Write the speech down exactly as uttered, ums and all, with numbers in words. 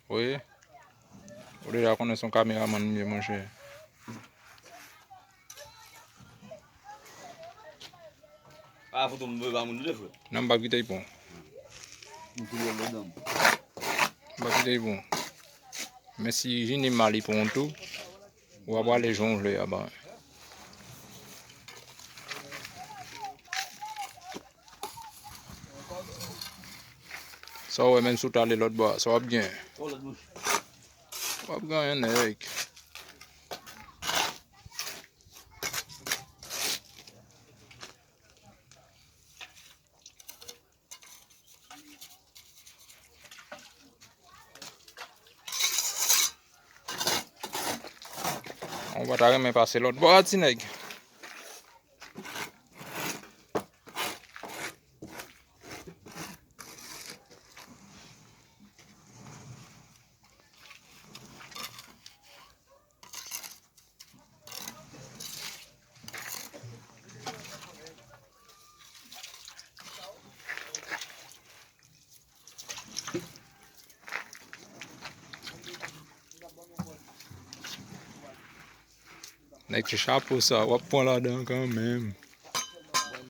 Wi. Ou deja konnen se yon kameramann m ye, monchè. A, foto m voye ba moun de frè. Non, m p ap kite l pran. M tou wè ladan. M p ap kite l pran. Men si Jini mal li pran tou, w ap ale jan w vle a ba. Sa w wè, menm si w t ale lòt bò a, sa w ap gen? W ap gen anyen, nèg. Ou pa ta renmen pase lòt bò a, ti nèg? Nèg, ti chapo sa, w ap pran ladan kanmenm.